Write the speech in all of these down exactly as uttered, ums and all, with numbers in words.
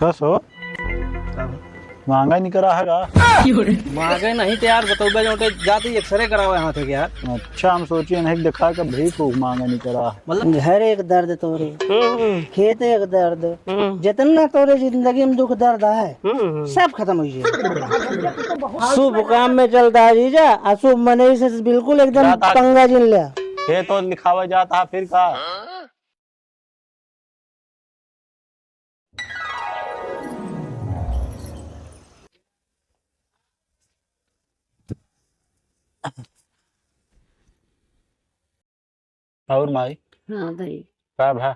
बस हो। का भा? मांगा नहीं करा है का? मांगे नहीं तो यार, बतौबे जोटे जाते ही एक्सरे करावे हाथ है यार। अच्छा, हम सोचिए नहीं देखा कि भीख उख मांगा नहीं करा। मतलब? घर एक दर्द तोरे, हम्म। खेत एक दर्द, हम्म। जितना तोरे जिंदगी में दुख दर्द है, हम्म। सब खत्म हो जाए। शुभ काम में चलता है जीजा, अशुभ मनई से बिल्कुल एकदम जाता पंगा जिन लिया। खेत और लिखावा जाता है फिर का? और माई? हाँ भाई। का भा?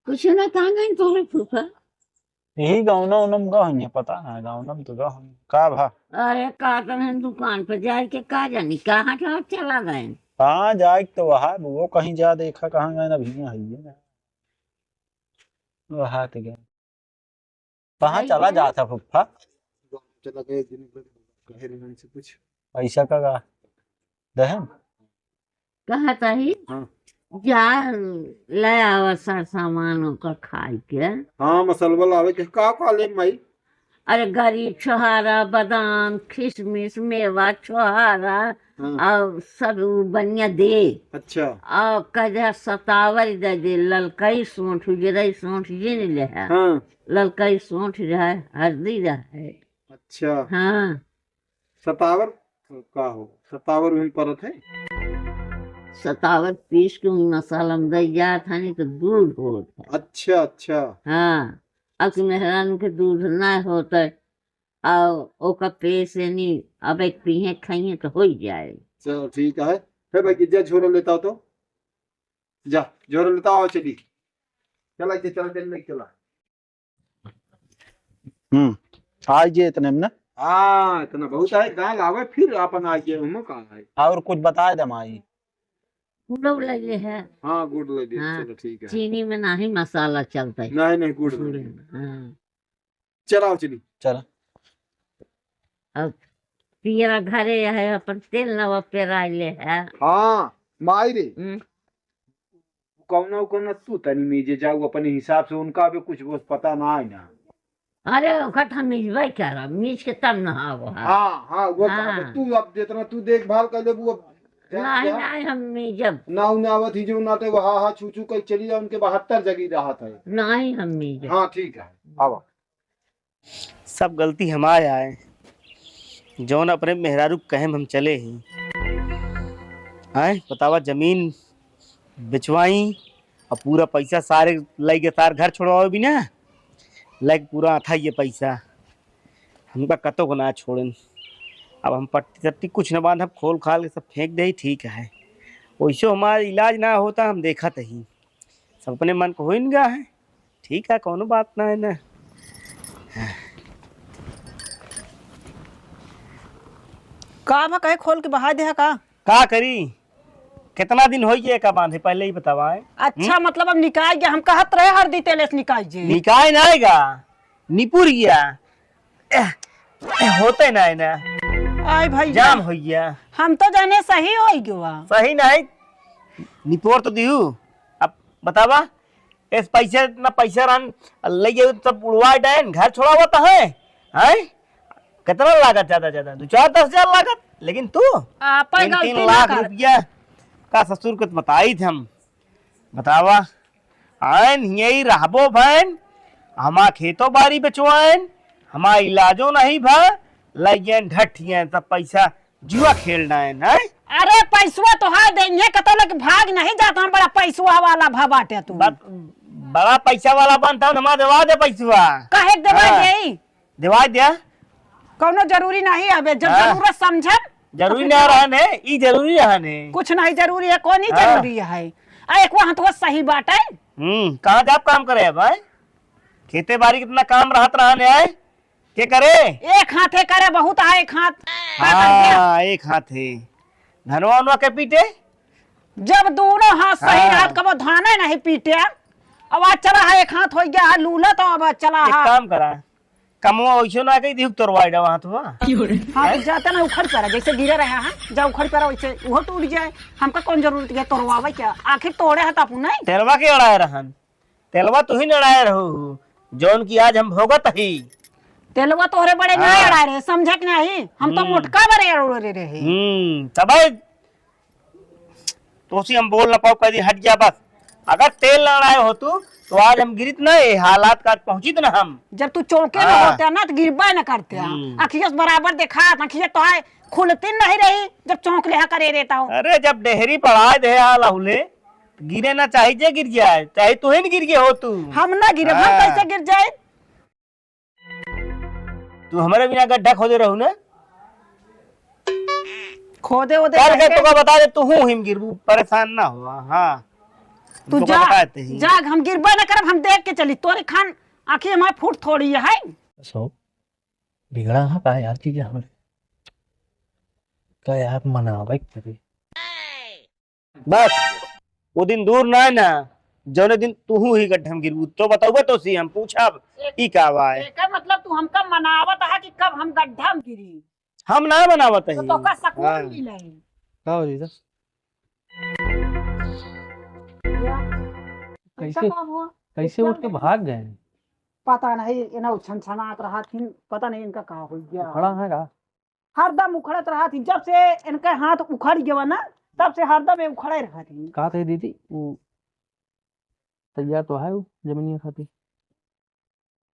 कुछ ना, कहाँ गई तोहरे फूफा? यही गाँव ना उनम का होइए, पता ना गाँव ना तो का होइए। का भा? अरे का तो हम दुकान पर जाए के का जानी, कहाँ चला, चला गए। हाँ, जाए तो वहाँ, वो कहीं जा देखा, कहाँ गए ना, भैया है ये ना। वहाँ तो गए। कहाँ भाई चला गए? जाता फूफा? चला गए, दिन भर कहे रहे से कुछ। पैसा का, का? दहेन? कहत ही, हाँ। जा ले आवा सर सामान ओकर खाए के। हाँ, मसलवा लावे के। का, का ले माई? अरे गरी, छोहारा, बादाम, किशमिश, मेवा, छोहारा, हाँ। और सब उ बनिया दे। अच्छा। और कजा सतावर दे दे, ललकई सोंठ, उजरई सोंठ, जिन ले है। हाँ। ललकई सोंठ रहे, हरदी रहे। अच्छा। हाँ। सतावर का हो? सतावर में परत है? सतावर पीस के उ मसाला में दई जात है, नहीं तो दूध होत है। अच्छा, अच्छा। हाँ, अब कि मेहरान के दूध ना होत है, और ओका पेश नहीं, अब एक पीहे खाइए तो हो ही जाए। चलो ठीक है, फिर भाई जा झोरा लेता हो तो, जा झोरा लेता हो, चली चला, चला, चला, चला। हम्म, आइ जे इतने में ना। हाँ, इतना बहुत है, दाल आवे, फिर अपन आइ जे, उमा का है। और कुछ बताए दे माई। गुड़ लगे है। हाँ, गुड़ लगे, हाँ, चलो ठीक है। चीनी में नाही मसाला चलता है। नहीं, नहीं, गुड़ गुड़ लगे। में, हाँ। चलाओ चली। चला। अब पियरा घरे है, अपन तेल नवा पेराइले है। हाँ, माई रे। हम्म। कौनो, कौनो तू तनी मीजे जाऊ अपने हिसाब से, उनका भी कुछ वो पता ना है ना। अरे, ओखत हम मिजबे करब, मीज के तब नहाबो है। हाँ, हाँ, वो हाँ। तू अब जितना तू देखभाल कर लेबू, अब जा, नहीं, जा। नहीं, हम मीजब। ना, ना आवत ही जो ना ते वो हाँ, हाँ, छू, छू कर चली जा, उनके बहत्तर जगह रहत है। नहीं, हम मीजब। हाँ, ठीक है, आवा। सब गलती हमार आए, जौन अपने मेहरारू कहे में हम चले ही। आए, बतावा, जमीन बेचवाई और पूरा पैसा सारे लइके सार घर छोड़वावे बिना, लइके पूरा आथा ये पैसा। हमका कतो को ना छोड़न। अब हम पट्टी सट्टी कुछ न बांधब, खोल खाल के सब फेंक दे, ठीक है। वैसे हमार इलाज ना होता, हम देखत ही। सब अपने मन को होइन गा है, ठीक है, कौनो बात ना है ना। का भा, कहे खोल के बहा दे है का? का करी, कितना दिन होई गए का बांधे, पहले ही बतावा है। अच्छा, हम्म? मतलब अब निकाय गया, हम कहत रहे हरदी तेले से निकाय जे। निकाय ना आएगा, निपुर गया। एह, एह, होते ना है ना। आय भैया। जाम हो गया। हम तो जाने सही हो गया। सही नहीं, निपोर तो दिहू। अब बतावा, इस पैसे ना पैसे रहन, ले गए सब उड़वा डायन, घर छोड़ावा तो है, हैं? कितना लागत ज्यादा ज्यादा? दो चार दस हजार लागत, लेकिन तू आप तीन, गलती तीन ना लाख कर। रुपया का ससुर के बताई थे हम। बतावा, आयन हियई रहबो भैन, हमा खेतो बारी बेचवाएन, हमा इलाजो नहीं भा, लइयन ढठियन सब पैसा जुआ खेलना है, हैं? अरे पैसवा तो है देंगे, कतो लेके भाग नहीं जाता, हम बड़ा पैसवा वाला भा बाटे तू। बा-, बड़ा पैसा वाला बनता हूँ, हमारा देवा दे पैसवा। काहे के देवा हाँ। देई? देवा दे। कौनो जरूरी नहीं है, जब हाँ। जरूरत समझब। जरूरी तो नहीं रहन है, ई जरूरी रहन है। कुछ नहीं जरूरी है, कौन ही हाँ। जरूरी है? आ, एक वहाँ तो सही बात है। हम्म, कहाँ जाब काम करे अब, हैं? खेते बारी कितना काम रहत रहन है, के करे? एक हाथे करे बहुत है, एक हाथ का कर दे? हाँ, एक हाथे। धनवा उनवा के पीटे? जब दोनों हाथ सही हाँ। रहत, कबो धाने नहीं पीटे। अब आज चला है, एक हाथ हो गया है लूला, तो अब चला एक है। काम करा, कमवा वैसे ना कही, दिख तोरवाई डावा हाथ हुआ। हाँ, तो जाता ना उखड़ पड़ा, जैसे गिरा रहा है, जा उखड़ पड़ा वैसे वो टूट जाए। हमका कौन जरूरत है तोरवावे क्या? आखिर तोड़े है तो अपन नहीं। तेलवा के अड़ाए रहन, तेलवा तू ही न अड़ाए रहो। जौन की आज हम भोगत ही। तेलवा तोहरे बड़े ना हाँ। अड़ाए रहे, समझा कि नहीं? हम तो हम्म। मोटका बड़े अड़ोरे रहे। हम्म, तब तोसी हम बोल ना पाओ, कह दी हट जा बस। अगर तेल ना अड़ाए होतू, तो आज हम गिरित ना, ये हालात का आज पहुंचित ना हम। जब तू चौंके ना हाँ। होते ना, तो गिरबा ना करते। हम्म। अखिया से बराबर देखा, अखिया तो है, खुलती नहीं रही, जब चौंक लेहा करे रहता हो। अरे, जब डेहरी पढ़ाए दे आ लाहुले, तो गिरे ना चाही जे गिर जाए, चाहे तू ही न गिर गए हो तू। हम ना गिरे, हम हाँ। कैसे गिर जाए? तू हमरे बिना गड्ढा खोदे रहू ना? खोदे ओदे करके करके तोका बता दे, तू हूँ हिम गिरबू, परेशान ना हो। हाँ, तू तोका जा, बता देते ही। जा, हम गिरबे ना करब, हम देख के चली। तोरी खान आँखी हमार फूट थोड़ी है। सो बिगड़ा है का यार चीज हमरे? का यार मनावे के पड़ी। बस, वो दिन दूर ना है ना, जौने दिन तू ही गड्ढा में गिरबू, तो बताऊबा तो सी हम पूछब, एक, ई का बा है? एकर मतलब तू हमका मनावत है कि कब हम गड्ढा में गिरी? हम ना मनावत तो है। तोका सकून हाँ। मिले। का हो जीजा? या, कैसे, ऐसा का हुआ? कैसे उठ के भाग गए? पता नहीं, इन्हें उछन छनात रहा थी, पता नहीं इनका का हो गया। खड़ा है का? हरदम उखड़त रहत ही। जब से इनके हाथ उखड़ गवा ना, तब से हरदम ये उखड़े रहत ही। का थे दीदी, वो तैयार तो है वो जमीनिया खातिर?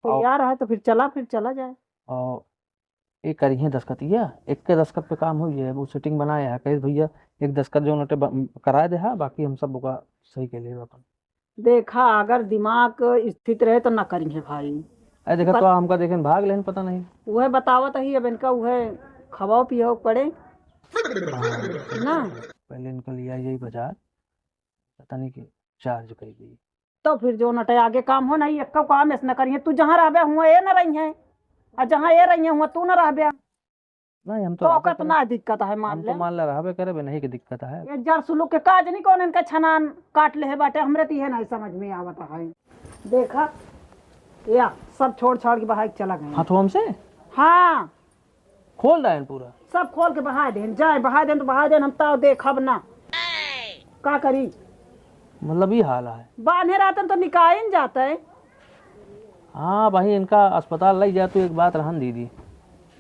तैयार है तो फिर चला, फिर चला जाए। और एक करी है दस्तखत, या एक के दस्तखत पे काम हो जाए, वो सेटिंग बनाए है, कहे भैया एक दस्तखत जो नोटे ब-, कराए दे हा, बाकी हम सब ओका सही के लिए अपन। देखा, अगर दिमाग स्थित रहे तो ना करिहे भाई। अरे देखा, बत- तो हमका देखेन भाग लेन, पता नहीं। उहे बतावत ही, अब इनका उहे खवाओ पियाओ पड़े। हाँ। ना। पहले इनका लिया यही बाजार, पता नहीं कि चार्ज कर दी। तो फिर जो नटे आगे काम हो नहीं, एक्को काम ऐसे न करिहे। तू जहाँ रहबे हुआ ये न रहिहे, और जहाँ ये रहिहे हुआ तू न रहबे। नहीं, हम तो तो रहबे ओकर तो करे। ना दिक्कत है, मान हम तो ले। मान ले रहबे करे, बे नहीं के दिक्कत है। ये जड़ सुलूक के काज नहीं कौन इनका छनान काट ले है बाटे, हमरे तो ये नहीं समझ में आवत है। देखा, या सब छोड़ छाड़ के बहाई के चला गए। हाथों से? हाँ। खोल डायन पूरा? सब खोल के बहाई देन, जाए बहाई देन तो बहाई देन, हम ताव देखब ना। का करी? मतलब ई हाल है। बान्हे रहतन तो निकाइन जाते। हाँ भाई, इनका अस्पताल लई जा, तू एक बात रहन दीदी,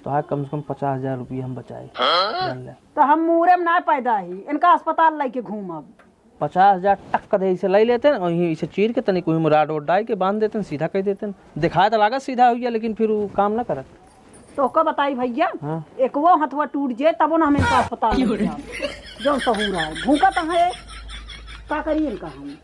तो हाँ, कम से कम पचास हजार रुपया हम बचाए। जान ले। तो हम मूरे में ना पैदा ही, इनका अस्पताल लई के घूमब। पचास हजार टक दे इसे लई लेते हैं, और यहीं इसे चीर के तनिक वहीं में राड ओड डाल के बांध देते हैं, सीधा कर देते हैं। दिखाए तो लागत सीधा हो गया, लेकिन फिर वो काम ना करत। तो का बताई भैया, हाँ। एकवो हथवा टूट जे, तबो ना हम इनका अस्पताल ले जाब। जौन सहूर है, भूखत है, का करी इनका हम?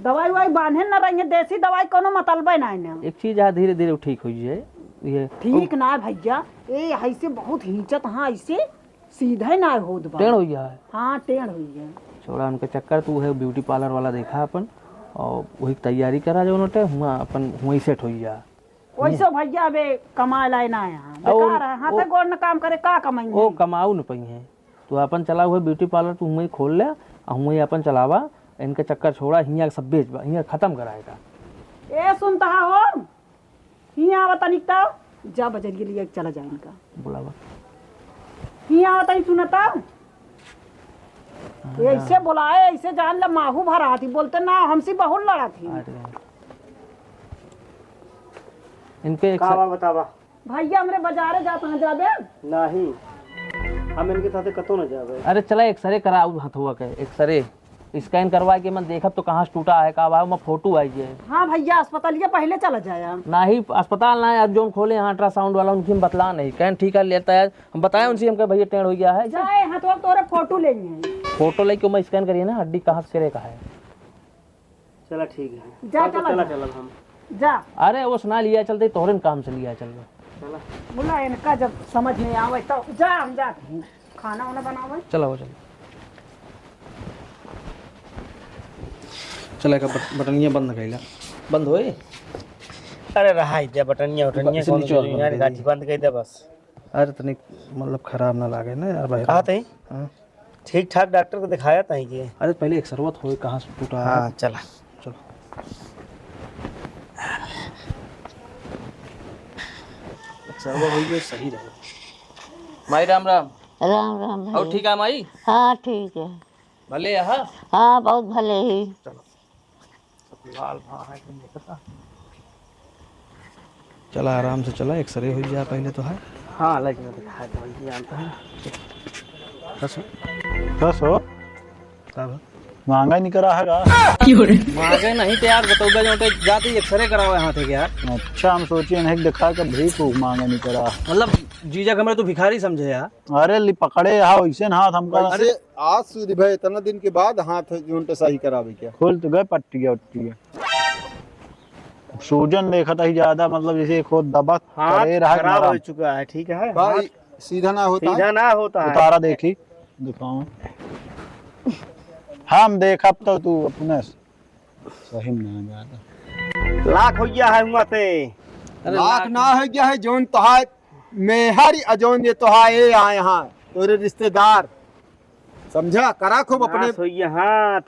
दवाई उवाई बांधे न रही है, देसी दवाई कोनो मतलबे ना है ना। एक चीज है, धीरे धीरे ठीक हो जाए। ये ठीक ना है भैया, ए ऐसे बहुत हिंचत, हाँ, ऐसे सीधे ना होत बा। टेढ़ हो गया है। हाँ, टेढ़ हो गया। छोड़ा उनके चक्कर, तू है ब्यूटी पार्लर वाला देखा अपन, और वही तैयारी करा जो नोटे, हुआ अपन वहीं सेट हो गया। वैसे भैया अबे कमाए लाए ना है, और बेकार है, हाथ वो गोड़ न काम करे, का कमाई वो है? कमाऊ न पई है। तू अपन चला हुए ब्यूटी पार्लर, तू हुए खोल ले, आ हुए अपन चलावा, इनके चक्कर छोड़ा, हियाँ सब बेच बा, हियाँ खत्म कराएगा। ए सुनता हो, हियाँ आवा तनिक तो, जा बजरिया लिए चला जा इनका। बुलावा। हियाँ आवा तनिक सुनता। हाँ, ऐसे हाँ। बुलाए, ऐसे जान ले माहू भरा थी, बोलते ना हमसे बहुत लड़ा थी। अरे। इनके एक का सा- बा बतावा? भैया हमरे बाजारे जात हैं, जाबे? नहीं, हम इनके साथे कतो न जाबे। अरे चला एक्सरे कराऊ हथुआ के, एक्सरे। स्कैन करवा के मन देखब तो कहाँ से टूटा है, का बा, ओमा फोटो आई जे। हाँ भैया, अस्पतालिया पहले चला जाया। नाही, अस्पताल ना है, अब जौन खोले हैं अल्ट्रासाउंड वाला, उनकी हम बतला नहीं, कहन ठीक है, लेता है, हम बताए उनसे, हमका भैया टेढ़ हो गया है। जाए, हाँ तो अब तोरे फोटो लेंगे। फोटो लेके ओमा स्कैन करिए ना, हड्डी कहाँ से सिरे का है। चला ठीक है। जा, तब तो चला चला जा। चलब हम। जा। अरे, वो सुना लिया चलते, तोहरे काम से लिया चलबे। चला। बोला, इनका जब समझ में आवे तो जा, हम जाते हैं। खाना वाना बनावे। चला, वो चला। चला, एक बट-, बटनिया बंद कइला। बंद होए? अरे, रहा है, जा बटनिया, बटनिया इसे कौन निचोड़ जरूरी बंद यार, कर गाठी दी। बंद कर दे बस। अरे, तनिक मतलब खराब ना लागे ना यार, भाई। कहा थे? हाँ। ठीक ठाक डॉक्टर को दिखाया था कि? अरे, पहले एक्सरवा तो होए, कहाँ से टूटा है। हाँ, चला। चलो। एक्सरवा होई, ये सही रहे। माई, राम राम। राम राम भाई। और ठीक है माई? हाँ, ठीक है। भले है? हाँ, बहुत भले ही। चलो। सब लाल भा है, तुम देखता। चला, आराम से चला, एक्सरे हो जा पहले तो है। हाँ, लेकिन दिखाए तो वही जानता है। बस हो। बस हो। का बा? महंगा ही निकरा है का? महंगा नहीं तो यार, बतौबे जो ते जाते ही एक्सरे करावे हाथ है यार। अच्छा, हम सोचिए नहीं दिखा के भी खूब महंगा निकरा। मतलब, जीजा के हमरे तो भिखारी समझे यार। अरे ली पकड़े यहाँ वैसे ना हाथ हमका। वैसे आज सूझ भाई इतना दिन के बाद हाथ जोन ते सही करावे क्या? खुल तो गए पट्टी उट्टी। सूजन देखत ही ज्यादा, मतलब, जैसे एक दबत हाथ करे रहा कि खराब नरम। हो चुका है, ठीक है? भाई, हाथ सीधा ना होता है। सीधा ना होता है। उतारा देखी, दिखाओ। हम देखब तो तू अपने सही में ना ज्यादा। लाख हो गया है हुआ से। अरे लाख लाख ना हो गया है, जोन तोहार मेहर अ जोन ये तोहार ये आए हैं, तोरे रिश्तेदार। समझा? करा खूब अपने। नाश होइए हाथ।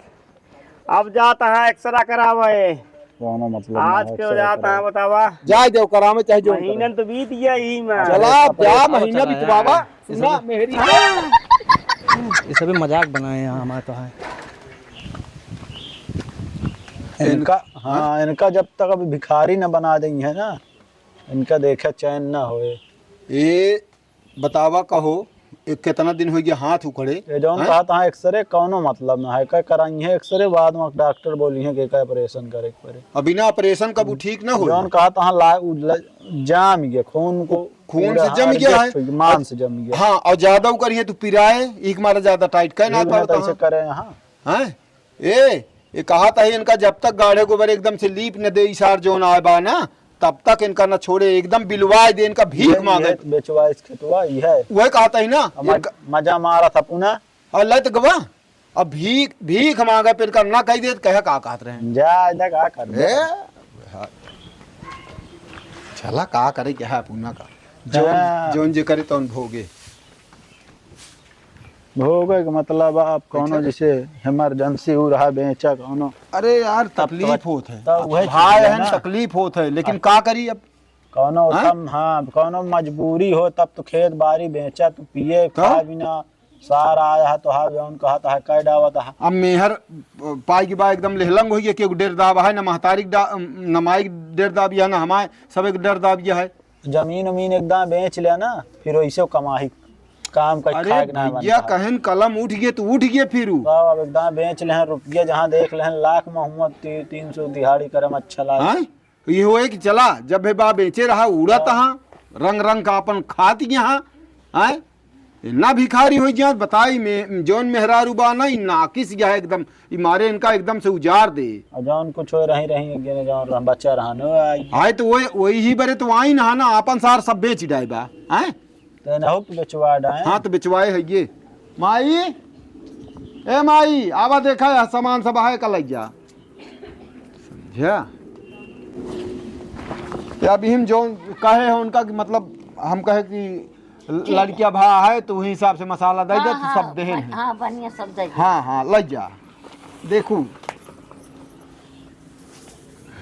अब जाता है एक्सरा करावे। कौनो मतलब ना आज है के एक्सरा जाता है, करावे। बतावा। जाए देव करावे चाहे जो महीनन करे। तो बीत गया यही में। चला, अब जा, अब महीना चला बितवावा। यार। सुना, मेहरी। ये सभी मजाक बनाए हैं हमारे तो है। इनका, हाँ, इनका जब तक अभी भिखारी न बना देंगे है ना, इनका देखे चैन ना होए। ये बतावा कहो, ए, कितना दिन हो गया हाथ उखड़े? ये जौन हैं? कहा तहाँ एक्सरे कौनो मतलब ना है, का कराई है एक्सरे, बाद में डॉक्टर बोली है कि का ऑपरेशन करे के पड़े। अब बिना ऑपरेशन का वो ठीक ना हो। जौन कहा तहाँ ला-, उ ल-, जाम गया, खून को खून पूरा से जम हाड़ गया है। जस हो गया, मांस जम गया। हाँ, और ज्यादा उ करिए तो पिराए, एक मारा ज्यादा टाइट करे ना ये बिना पावत कैसे हाँ। करे यहाँ? हैं? ए, ये कहा था इनका जब तक गाढ़े गोबर एकदम से लीप न दे, इसार जौन आए बा ना, तब तक इनका न छोड़े, एकदम बिलवाए दे, इनका भीख ये, मांगे। ये बेचवाइस खेतवा, ये है। वह कहा था ही ना, अब मज-, इनका मजा मारा था पुना। और लत गवा, अब भीख, भीख मांगे, फिर इनका ना कही दे, तो कहे का कहत रहे। जा, इधर का कर दे। ए, हाँ। चला, का करे, क्या है पुना का? जा। जौन, जौन जे करे, तौन भोगे। भोगे के मतलब आप कौनो अच्छा। जैसे इमरजेंसी उ रहा बेचा कौनो। अरे यार, तब तो तकलीफ होत है। तब वही भाई चीज है बहन ना। तकलीफ होत है, लेकिन अब का करी अब? कौनो हाँ? उत्तम, हाँ, कौनो मजबूरी हो तब तो खेत बारी बेचा, तू पिए, का? खा बिना सार आया है तो हाँ, जौन कहा था, कह डावत है। अब मेहर पाई के बा एकदम लेहलंग होइए, केहू डेर दाब है, न महतारी के डा-, न माई के डेर दाब है, न हमारे सब एक डेर दाब है। जमीन उमीन एकदम बेच लिया ना, फिर वैसे कमाही काम कर अरे खाए के ना भैया, बनता। कहन कलम उठ गए तो उठ गए फिर उ। तब अब एकदम बेच लेहन रुपया, जहाँ देख लेहन लाख में हुआ ती-, तीन सौ दिहाड़ी करम अच्छा लागे। हाँ? ये होए कि चला, जब भी बा बेचे रहा, उड़त हाँ। हाँ, रंग रंग का अपन खात यहाँ, हाँ? ये ना भिखारी हो जात, बताई में, जौन मेहरारू बा ना, ई नाकिस गया है एकदम, ई मारे इनका एकदम से उजार दे। और जौन कुछ हो रही, रही, एक जने जौन रह-, बच्चा रहा न, आई। आए तो वही, वही ही बरे तो आई ना, ना, आपन सार सब बेच डाए बा, हैं? तो ना हो कि बेचवा डाए। हाँ, तो बेचवाए है ये। माई, ए माई, आवा देखा, यह सामान सब है का लग जा। समझा? या अभी हम जो कहे हैं उनका कि मतलब हम कहे कि ल-, लड़किया भा है तो वही हिसाब से मसाला दे दे, हाँ, तो हाँ, सब देहन है। हाँ, बढ़िया सब दे दे। हाँ, हाँ, लग जा। देखू।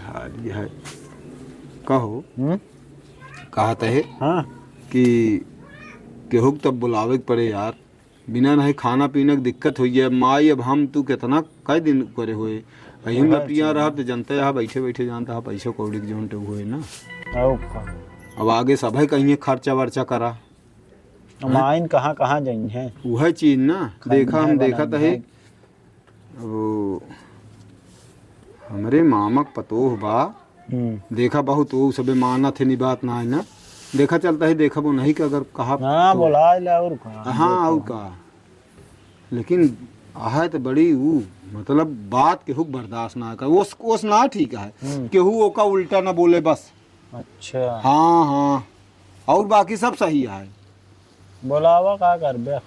हाँ, ये है। कहो। हम्म? कहत है हाँ। कि केहू के तब बुलावे के पड़े यार। बिना नहीं खाना पीना के दिक्कत होई है। माई, अब हम तू कितना कई दिन करे होए। अहिम हाँ, लपिया अच्छा। रहब तो जनते यहाँ बैठे बैठे जानता है पैसा कौड़ी के जोन टेऊ होए ना। और का? अब आगे सभे कहिए खर्चा वर्चा करा। अब हैं? माइन कहाँ कहाँ जाई हैं? वह चीज ना, खाई देखा हम हैं, देखा बनाई तो है। हैं। अब हमरे मामक पतोह बा। हम्म। देखा बहुत वो सबे मानत है, नी बात ना है ना। देखा चलता है, देखा वो नहीं कि अगर कहा हाँ, तो बोला ले और का? हाँ, देखो। और का? लेकिन आहे तो बड़ी ऊ, मतलब, बात केहू के बर्दाश्त ना कर, ओस, ओस ना ठीक है। हम्म। केहू ओका उल्टा ना बोले बस। अच्छा। हाँ, हाँ, और बाकी सब सही है। बोलावा का करबे,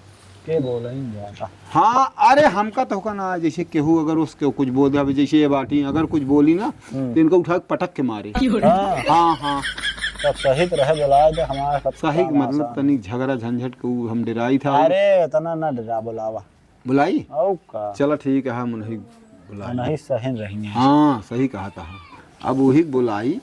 के बोले ही जाता। हाँ, अरे हमका तो का ना, जैसे केहू अगर उसके कुछ बोल दे, जैसे ये बाटी अगर कुछ बोली ना, हम्म। तो इनका उठा के पटक के मारे। हाँ। हाँ, हाँ। तब सही तो रहे, बोला दे, हमारा सब सही काम मतलब आसान। तनिक झगड़ा झंझट के ऊ हम डराई था। अरे, इतना ना डरा, बोलावा। बुलाई? औ का? चला ठीक है, हम उन्हीं बुलाई। उन्हीं सहन रही हैं। हाँ, सही कहा था। अब वही बुलाई।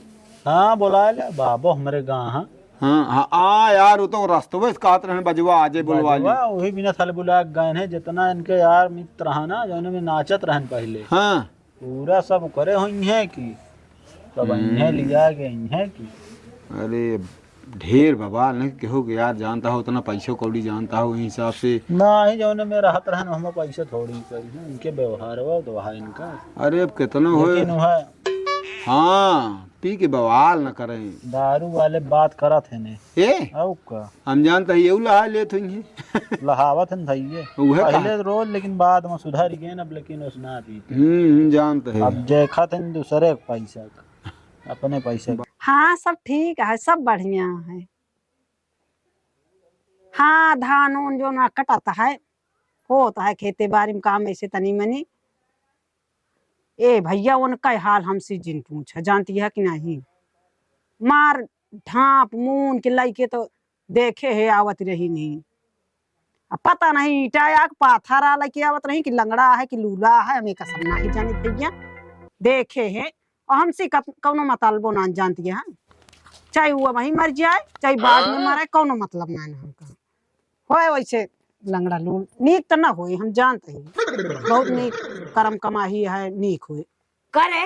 हाँ, बुला ले, बाबो हमरे गाँव, हाँ। हाँ, हाँ, आ यार, वो तो रस्तवे से कहत रहन, बजवा, आजे बुलवा ली। बजवा, वही बिना साले बुला के गए हैं, जितना इनके यार मित्र हैं ना, जौन में नाचत रहन पहले। हाँ। पूरा सब करे हुई हैं कि सब हम्म। इन्हें लिया के इन्हें की। अरे, ढेर बवाल नहीं, केहू के यार जानता हो, उतना पैसो कौड़ी जानता हो, वही हिसाब से। ना ही जौने में रहत रहन, हम पैसा थोड़ी करी है, इनके व्यवहार वो तो है इनका। अरे, अब कितना हो। लेकिन वह हाँ, पी के बवाल न करें। दारू वाले बात करत है ने। ए? अउ का? हम जानता ही, यहू लहा लेत हुई है। लहावत है न धइये। उहे पहले कहा। रोज, लेकिन बाद में सुधर गए न, अब लेकिन उस ना पीते। हम्म, हम्म, जानता है। अब देखत है न दूसरे के पैसा का, अपने पैसा का। हाँ, सब ठीक है, सब बढ़िया है। हाँ, धान उन जो ना कटत है, होत है खेते बाड़ी में काम ऐसे तनी मनी। ए भैया, उनका हाल हमसे जिन पूछ, जानती है कि नहीं? मार ढाँप मून के लइके तो देखे है आवत रही नहीं। अब पता नहीं ईटा या पाथर आ लइके आवत रही कि लंगड़ा है कि लूला है, हमें कसम नहीं जानी भैया। देखे है और हमसे कत-, कौनो मतलबो ना जानती है। चाहे वो वहीं मर जाए, चाहे बाद में मरे, कौनो मतलब ना है हमका। होए वैसे लंगड़ा लूल, नीक त ना होए, हम जानते हैं। बहुत नीक करम कमाही है, नीक होए। करे,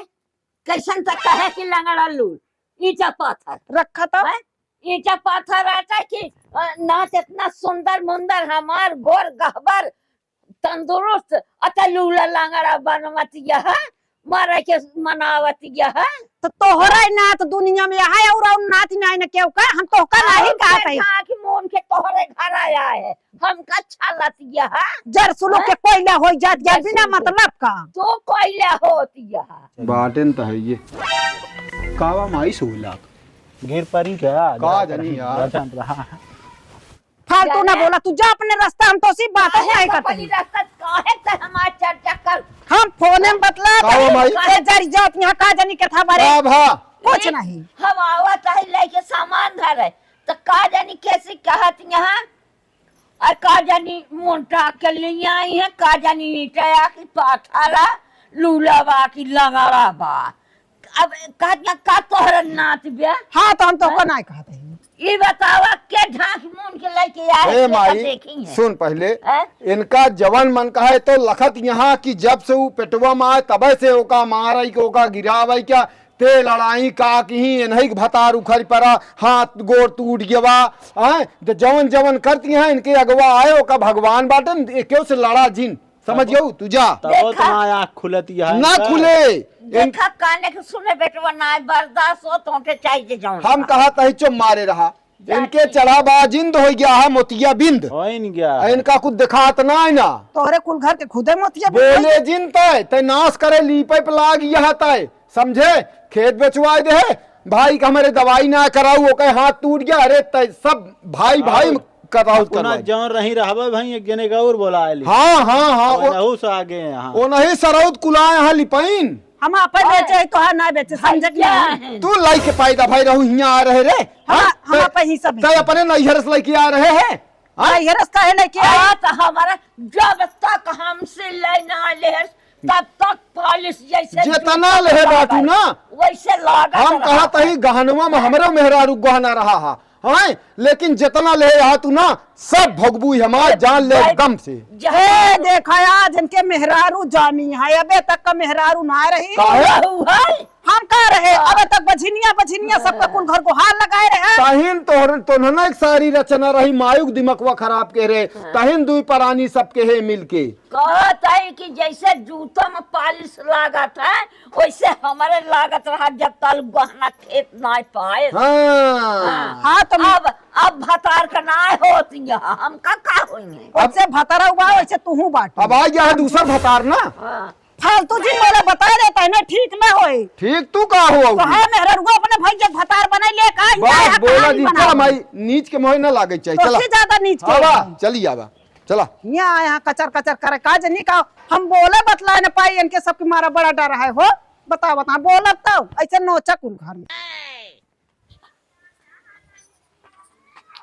कैसन त कहे कि लंगड़ा लूल, ईटा पाथर। रखा तो। हैं? ईटा पाथर रहता है कि, अ, नाच इतना सुंदर मुंदर हमार गोर गहबर तंदुरुस्त, अत लूला लंगड़ा बनवत यह, मरे के मनावत यह। तो तोहरा ही नात दुनिया में है, और, और नात ही नहीं न केहू का, हम तोहका नहीं और कहत के है। झांक मून के तोहरे घर आया है, हमका छलत यह। जर सुलूक के हैं? कोयला होई जात गया जर बिना सुलूक के। मतलब का। तू कोयला होत यह। बाटेन त है ये। कावा माई सोला। गिर परी क्या? का जानी यार। जान रहा है। फालतू ना बोला, तू जा अपने रास्ता, हम तो सिर्फ बात काहे नहीं तो करते अपनी हैं। रास्ता, काहे तो हमार चर्चा कर? हम फोने में बतला का हो माई? ए जरी जात यहाँ का जानी के था बारे? का भा? कुछ ए, नहीं। हम आवत है लेके सामान धरे, तो का जानी कैसे कहत यहाँ, और का जानी मोटा के ले आई है, का जानी ईटा की पाथरा, लूला बा की लंगड़ा बा। अब कहत ना का तोहरा नात बे? हाँ, तो हम तो हैं? ओकर नाय कहत हई। ई बतावा के ढाक मून के लेके आए, ए के माई, देखी है? सुन पहिले, हैं? इनका जवन मन कहे तो लखत यहाँ कि जब से ऊ पेटवा में आए तबे से ओका मारई के ओका गिरावई क्या ते लड़ाई का किही इन्हीं के भतार उखड़ पड़ा, हाथ गोड़ टूट गवा, हैं? तो जवन जवन करती हैं इनके अगवा आए ओका भगवान बाटन, एकेव से लड़ा जिन। समझ गऊ? तू जा। तब देखा। उतना आँख खुलती है ना इनका। खुले। देखा, काने के सुने बेटवा, ना बर्दाश्त हो, तोहके चाहिए जौन हम बा। कहा तही चुप मारे रहा। जा इनके ठीक। चढ़ा बा जिंद हो गया है मोतिया बिंद। होइन गया है। इनका कुछ दिखात ना है ना। तोहरे कुल घर के खुदे मोतिया बिंद बोले है। जिन तय, तय नाश करे लीपे पे लाग यह तय। समझे? खेत बेचवाए दे है। भाई का हमरे दवाई ना कराऊ, ओके हाथ टूट गया। अरे तय सब भाई, भाई और कतौत अपना करवाई। जौन रही रहबे भाई, एक जने का और बोलाए ली। हाँ, हाँ, हाँ, अब ओ-, नहू से आगे यहाँ। ओ नहीं सरौत कुलाए यहाँ लिपाइन। हम आपन हाँ। बेचे है, तोहार ना बेचे, समझे कि भैया नहीं? है। तू लाई के पैदा भाई रहू, हियाँ आ रहे रे। हम, हाँ? हम तै, आपन ही सब तै बेचे। अपने नैहर से लेके आ रहे हैं। हाँ? नैहर से काहे लेके आई? हाँ, तो हमारा जब तक हमसे ले ना ले, तब तक पालिश जैसे जितना जूता लेहे बाटू ना, वैसे लागत हम रहा। कहा तही गहनवा में हमरे मेहरारू गहना रहा हा, हैं? लेकिन जितना लेहे हा तू ना, सब भोगबू ही हमार जान ले भाई, दम से। जा- ए, देखा आज इनके मेहरारू जानी है, अबे तक का मेहरारू ना रही। काहे? रहू है। हम का रहे, हाँ। अबे तक बझिनिया, बझिनिया सबका कुल घर को हार लगाए रहे। तहिन तोहर, तोहन एक सारी रचना रही, मायुक दिमकवा खराब के रहे, हाँ। तहिन दुई परानी सबके है मिलके। कहत है कि जैसे जूता में पालिश लागत है, वैसे हमारे लागत रहा जब तल गहना खेत ना पाए। हाँ। हाँ। हाँ, तो अब, अब भतार का ना होत यहाँ, हमका का होइए? वैसे भतारा हुआ, वैसे तू हूँ बाटू। अब आ गया है दूसर भतार ना। हाँ। फालतू जी मोला बता देता है ना, ठीक ना होए। ठीक तू का हो? तो हाँ, मेहररुआ अपने भाई जब भतार बनाई ले का, बस यहाँ बोला कहानी जी, बनाओ। चला माई, नीच के मोहे ना लागे चाहिए, तो चला। से ज्यादा नीच के आवा, है। चली आवा। चला। यहाँ, यहाँ कचर कचर करे, का जनी का हम बोले बतलाए न पाई, इनके सबके मारा बड़ा डर है हो। बताओ, बताओ, बोलब तो ऐसे नोचा कुल घर में।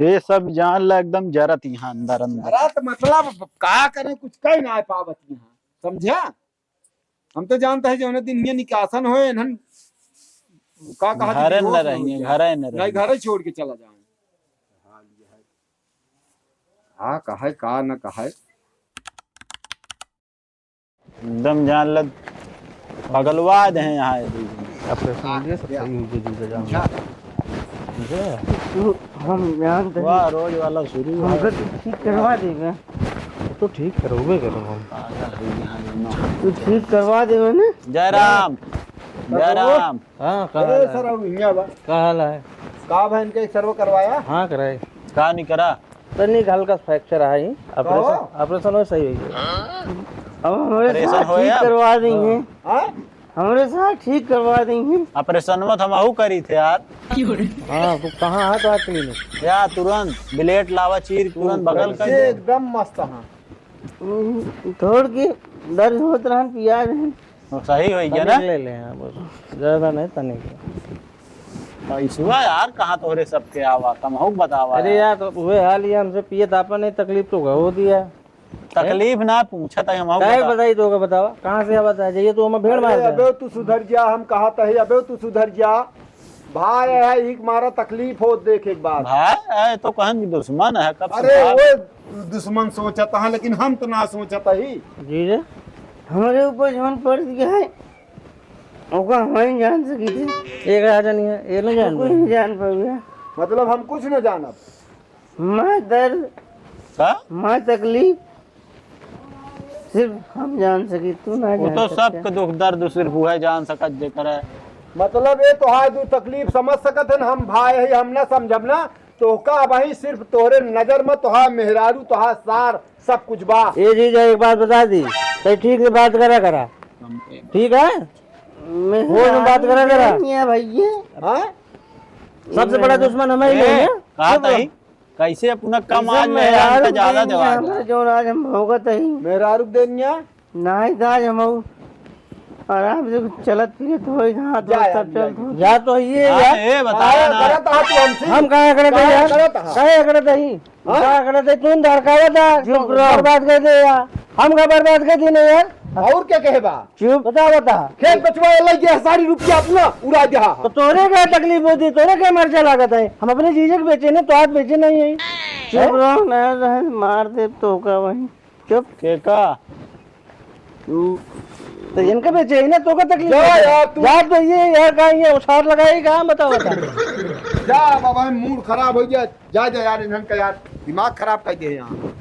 ये सब जान ला एकदम जरत यहाँ अंदर, अंदर। जरत मतलब का करें, कुछ कह ना पावत यहाँ, समझा? हम तो जानता है जौने दिन हियाँ निकासन होए, इन्हन का कहा घरे न रहिए, घरे न रहिए। घरे छोड़ के चला जाए। हाँ, कहे का न कहे। एकदम जान लग पगलवा दे हैं यहाँ। अपने समझिए, सब सही हो गया, जुड़ जाओ। अच्छा। तू, हम जानत ही। वाह, रोज वाला शुरू है। हमका तू ठीक करवा देबे। तो ठीक करवे करब हम। पागल हो गया है, ना। तू ठीक करवा देबे ना? जयराम, जयराम। हाँ, का ए, हाल है? सर, अब हियाँ बा। का हाल है? का बहन के सर्व करवाया? हाँ, कराए। का नहीं करा? तनी हल्का fracture है, operation, कहो? Operation में सही हो गया। अब हमरे operation साथ होया? ठीक करवा देंगे। हाँ? हमरे साथ ठीक करवा देंगे। Operation में तो हम आहू करी थे यार। हाँ, तो कहाँ है तो clinic? या तुरंत blade लावा, चीर तुरंत बगल कर ये दे। एकदम मस्त है। हम्म, थोड़ के दर्द होत रहन, पिया रहन। सही हो गया ना? तनिक ले ले, हाँ, बस। ज्यादा नहीं, तनिक। पैसवा यार, कहाँ तोहरे सबके आवा, कमहू बतावा अरे यार। यार, तो उहे हाल ही हमसे पिए तो आपन नहीं, तकलीफ तो हो दिया। तकलीफ ना पूछत है, हम काहे बताई तो का बतावा, कहाँ से आवा था? जाइए तो हम भेड़ मार अरे दे। अबे तू सुधर जा, हम कहा तही, अबे तू सुधर जा। भाई है, एक मारा तकलीफ हो, देख एक बार। भाई है तो कहन की दुश्मन है, कब से अरे बात वो दुश्मन सोचत है, लेकिन हम तो ना सोचत ही। जी रे, हमारे ऊपर जौन पड़ गया है, ओका हम नहीं जान सकी थे। एक राजा नहीं है, ये नहीं जान कोई पाए। नहीं जान पाएगा। मतलब हम कुछ न जानब। मैं दर्द, का? मैं तकलीफ सिर्फ हम जान सकी, तू ना वो जान तो सकते। सबके दुख दर्द सिर्फ वह जान सकत जेकर है। मतलब ये तोहार दू तकलीफ समझ सकत है ना, हम भाई है, हम ना समझब ना, तो का वही सिर्फ तोहरे नजर में तोहार मेहरारू, तोहार सार, सब कुछ बा। ए जीजा, एक बात बता दी, तो ठीक से बात करा करा, ठीक है? मैं वो जो बात करा करा। नहीं है भैया। हाँ? सबसे बड़ा दुश्मन हमें ही ए, नहीं है। कहा था ही? कैसे अपना कम आज में यार, हमका ज्यादा देवा दे। जो आज हम भोगत ही। मेहरारू के देनिया? नहीं था, आज हम आराम से चलत फिरत होई, हाथ जा गोड़ यार, सब चलत हो। जा तो ये हाँ, यार। ए, बता आया, ना। करत हा तू हमसे? हम काहे करत काहे यार? करत हा? काहे करत ही? हाँ? काहे करत ही? तू धड़कावत हा, चुप तो रहो। बर्बाद कर दे यार। हम का बर्बाद कर दी नहीं यार? और क्या कहे बा? चुप। बता, बता। खेत बेचवा लग गया, सारी रुपया अपना उड़ा दिया। तो तोरे का तकलीफ होती, तोरे का मर्चा लागत है? हम अपने जीजे के बेचे ने, तो आज बेचे नहीं है। चुप हैं? रहो, ना रहे, मार दे तो का वही। चुप। के का? तू। तो इनका बेचे ही ना, तो का तकलीफ जा होती है? यार, तू। जा तो ये यार, का ये उछार लगाई का, बता, बता। जा बाबा, मूड खराब हो गया। जा, जा यार, इन्हन का यार दिमाग खराब कर दे यहाँ।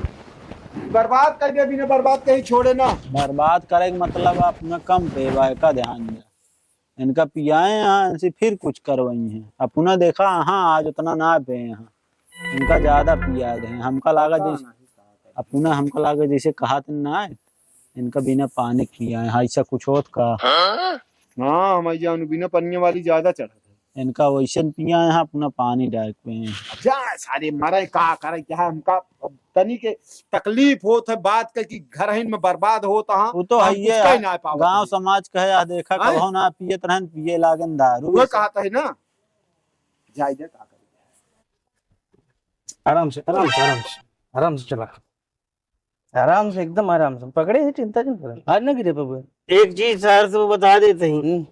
बर्बाद कर दे, बिना बर्बाद कहीं छोड़े ना। बर्बाद करे के मतलब अपना कम पे बा, एका ध्यान दे। इनका पियाए यहाँ, इनसे फिर कुछ करवाई हैं। अपना देखा, हाँ, आज उतना ना पे यहाँ। इनका ज्यादा पिया दे, हमका लागा जैसे, अपना हमका लागा जैसे कहा तो ना है, इनका बिना पानी पियाए, हाँ, ऐसा कुछ होत का? हाँ, हमारी जान बिना पनिया वाली ज्यादा चढ़त है। इनका वैसे न पियाए, हाँ, अपना पानी डाल पे हैं। जा सारे मरे का करे, क्या हमका तनी के तकलीफ होत है बात के कि घर हिन में बर्बाद होत, हाँ, वो तो हम है कुछ ये कह ना पावत गाँव है। समाज कहे, आ देखा, हैं? कबहू ना पियत रहन, पिए लागन दारू। वो कहत है ना, जाए दे का करे। आराम से, आराम से, आराम से, आराम से चला। आराम से, एकदम आराम से पकड़े ही, चिंता जिन कर, आज ना गिरे पबे। एक चीज सर से बता देते ही, हम्म।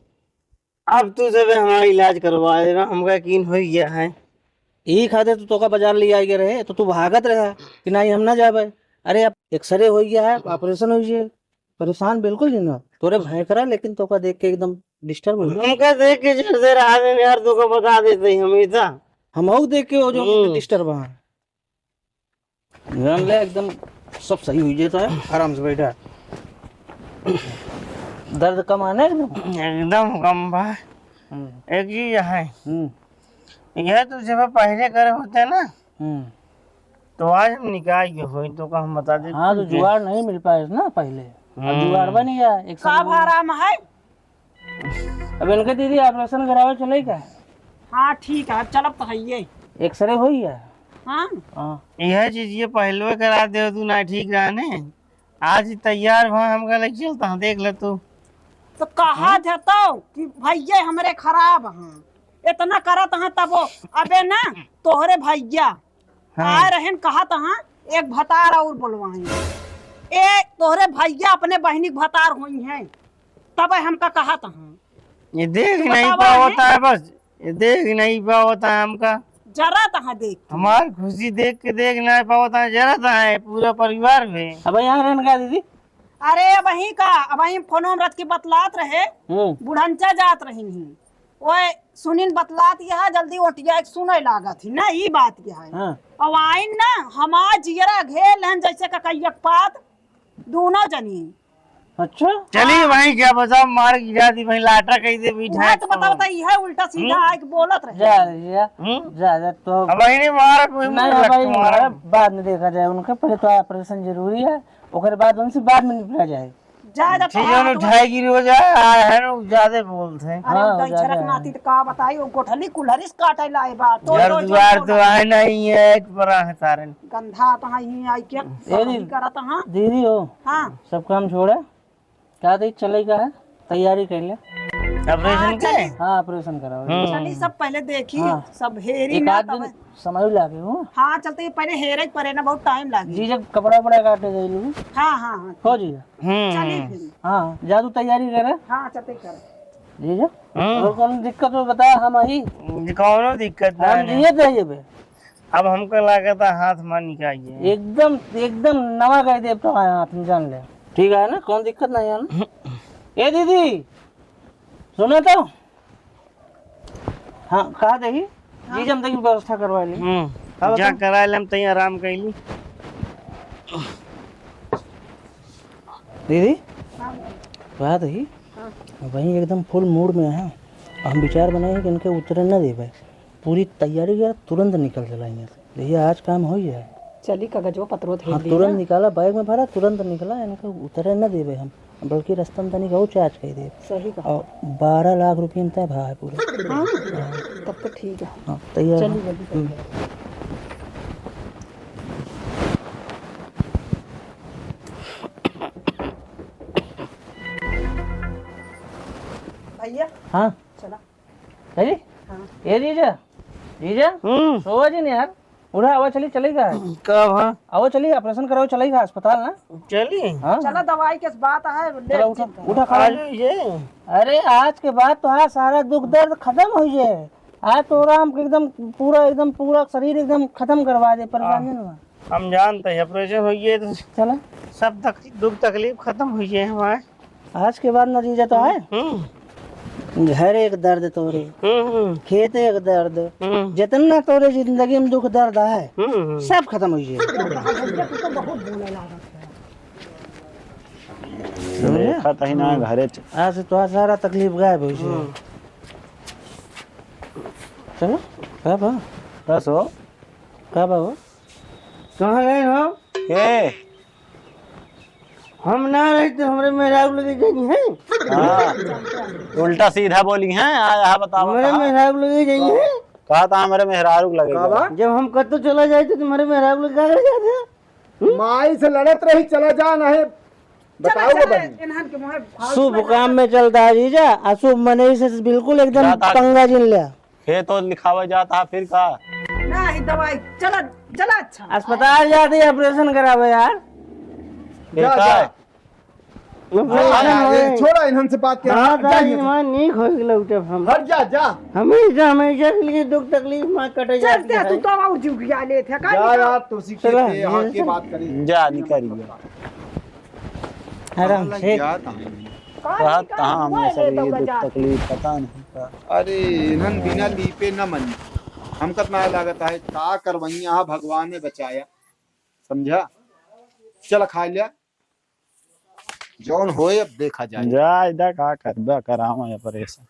अब तू जब हमारा इलाज करवा दे ना, हमका यकीन हो गया है। यही खातिर तू तोका बाजार ले आए रहे, तो तू भागत रहा कि नहीं, हम ना जाबे। अरे, अब एक्सरे हो गया है, ऑपरेशन हो गया, परेशान बिल्कुल नहीं ना, तोरे भय करा, लेकिन तोका देख के एकदम डिस्टर्ब हो गया। हमका देख के जैसे रहा दे यार, तोका बता देते ही हम इतना। हम देख के हो जो हम्म। डिस्टर्ब है। जान ले, एकदम सब सही हुई जाता है, आराम से बैठा। दर्द कम आना एकदम? एकदम कम बा। हम्म। एक चीज है, हम्म। यह तो जब पहले करे होते ना, हम्म। तो आज हम निकाल के होई, तो का हम बता देते हाँ, तो तुझे। जुगाड़ नहीं मिल पाए ना पहले। अब हम्म। जुगाड़ बन गया, एक का समय में। आराम है? अब इनके दीदी ऑपरेशन करावे चले का? हाँ, ठीक है, अब चलब तो हइये। एक्सरे होई है? हाँ। हाँ। यह चीज ये पहलवे करा दे तू, ना ठीक रहा ने। आज ही तैयार भा, हमका लग चलता, देख ले तू। तो कहा हाँ? देतो कि भैया हमरे खराब हैं, इतना करत हैं तबो। अबे ना, तोहरे भैया हाँ। आए रहन, कहत हाँ, एक भतार और बोलवाई। ए, तोहरे भैया अपने बहिनी के भतार होई हैं, तब हमका कहत हाँ। ये देख तू नहीं बतावा पावत है। है बस, ये देख नहीं पावत है हमका। जरत हाँ देख के। हमार खुशी देख के देख नहीं पावत है, जरत है पूरा परिवार में। अब यहाँ रहन का दीदी? अरे, अबहीं का, अबहीं फोनो में रख के बतलात रहे, हम्म। बुढ़नचा जात रही नहीं। ओए, सुनिन बतलात यह जल्दी ओटिया एक सुने लागत ही ना, ई बात यह है। हाँ। अब आइन ना, हमार जियरा घेर लेन जैसे ककैया के पात, दोनों जनी। अच्छा? चली भाई, क्या बचा, मार गिरा दी भाई, लाटा कह दे, बैठा उहे तो बताओ, तो यह उल्टा सीधा हम्म? आके बोलत रहे। जा, जा, हम्म? जा, जा, तो अब वही नहीं मार, कोई नहीं, मुझे अब लगता वही मारा। मारा, बाद में देखा जाए उनका, पहले तो ऑपरेशन जरूरी है, ओकर बाद उनसे बाद में निपटा जाए। ज्यादा तो ठीक है, हाँ, उन्हें तो ढाई गिरी हो जाए, आ है ना, ज्यादा बोलते हैं। अरे, हाँ, उनका ज्यादा झरक है। नाती तो का बताई, वो गोठली कुल्हरिस काटे लाए बा, तो घर तो जो द्वार बोला। तो आए नहीं है, एक बड़ा है तारन। गंधा तो हाँ, यहीं आई क्या? ए सब दीदी, वही करत हाँ। दीदी हो, हाँ। सब काम छोड़ा, का दे चले का है, तैयारी कर ले। ऑपरेशन हाँ, के? चली। हाँ, ऑपरेशन कराओ। हम्म। चली, सब पहले देखी, हाँ। सब हेरी एक ना आध दिन तब। समय लागे हो। हाँ, चलते ही पहले हेरे के परे ना, बहुत टाइम लागे। जीजा कपड़ा उपड़ा काटे गई लू। हाँ, हाँ, हाँ। हो जीजा। हम्म। चली फिर। हाँ, जा तू तैयारी करे। हाँ, चलते कर। जीजा। हम्म। और कौन दिक्कत हो बता, हम आई। कौनो दिक्कत ना हम है। जिए थे ये बे। अब हमको लागत है हाथ मार निकालिए। एकदम, एकदम नवा कर दे तो हाथ में जान ले। ठीक है ना, कौन दिक्कत नहीं है ना। ए दीदी, सुनो तो। हाँ, कहा देखी, हाँ। जीजा हम देखी व्यवस्था करवा ली। हम्म, हाँ, जा बताओ। करा ले, हम तई आराम कैली। दीदी, हाँ। कहा देखी, हाँ। वहीं एकदम फुल मूड में है। हम विचार बनाए हैं कि इनके उतरे न देवे। पूरी तैयारी कर, तुरंत निकल चला यहाँ से। भैया, आज काम हो ही जाए। चली, कागजवा पत्रो थे हाँ, लिया। तुरंत निकाला, बैग में भरा, तुरंत निकला, इनका उतरे न देवे हम, बल्कि रास्ता में तनिक और चार्ज कर दे। सही कहा। और बारह लाख रुपये में तय भा है पूरा। हाँ, तब तो ठीक है। हाँ, तैयार चली, है। जल्दी हम्म। करिए। भैया, हाँ। चला। है जी? हाँ। ए जीजा, जीजा, हम्म। सोवा जी नहीं यार, उठा, आवा चली, चलेगा। कब, हाँ? आवा चली, ऑपरेशन कराओ, चलेगा अस्पताल ना। चली? हाँ। चला, दवाई के बात है, ले चला, उठा, चिंता। उठा, खड़ा आ हो। जाओ, ये। अरे, आज के बाद तो हाँ, सारा दुख दर्द खत्म हो जाए। आज तो आराम के एकदम पूरा, एकदम पूरा शरीर एकदम खत्म करवा दे, परेशानी हाँ। ना। हम जानते हैं, ऑपरेशन हो गया तो चला। सब तक, दुख तकलीफ खत्म हो गए हमारे। आज के बाद नतीजा तो है। हम्म। घर एक दर्द तोरे, हम्म, हम्म। खेत एक दर्द, हम्म। जितना तोरे जिंदगी में दुख दर्द है, हम्म, हम्म। सब खत्म हो जाए। देखा तही ना घरे च- आज से तोहार सारा तकलीफ गायब हो जाए। हम्म। चलो, का बा? बस हो। का बा हो? कहाँ गए हो? के? हम ना रही तो हमरे मेहरारू लगे जानी है। हाँ। उल्टा सीधा बोली हैं, आ, आ बताओ, हमरे कहाँ? मेहरारू लगे जानी है। कहा था हमरे मेहरारू लगे का बा? जाए। जब हम कत्तो चला जाए तो तुम्हारे मेहरारू लगे का करे जाते हैं? हम्म? माई से लड़त रही, चला जा, नहीं चला, बताओ चला, बहन। इन्हन के मुँह फालतू शुभ में काम में चलता है जीजा, अशुभ मनई से बिल्कुल एकदम जाता पंगा जिन लिया। खेत ओत लिखावे जात हा, फिर का? नाही दवाई, चला, चला, अच्छा। अस्पताल जाते ही ऑपरेशन करावे यार। ये जा, का जा। है? ऑपरेशन हाँ, ये होए। छोड़ा, इन्हन से बात कर। हाँ, जा, जा, जा। इन्हन नीक हो गए, लौटब हम। हट जा, जा। हमेशा, हमेशा के लिए दुख तकलीफ माँ कटे चल, जाती जा, है। तू तो और जुगिया लेत है, का जा निकाल? यार, तुलसी के चला, पे यहाँ ये की चल। बात करी। जा, निकल गया। आराम से। का कहा निकाल? कहाँ हुआ हमेशा है ये तो दुख बजा। तकलीफ, पता नहीं का। अरे, इन्हन बिना लीपे न मनी। हमका तो ना लागत है, का करवइया, हाँ, भगवान ने बचाया, समझा? चल, खा लिया, जौन होए, अब देखा जाए। जा, इधर का करबे, करावा ऑपरेशन।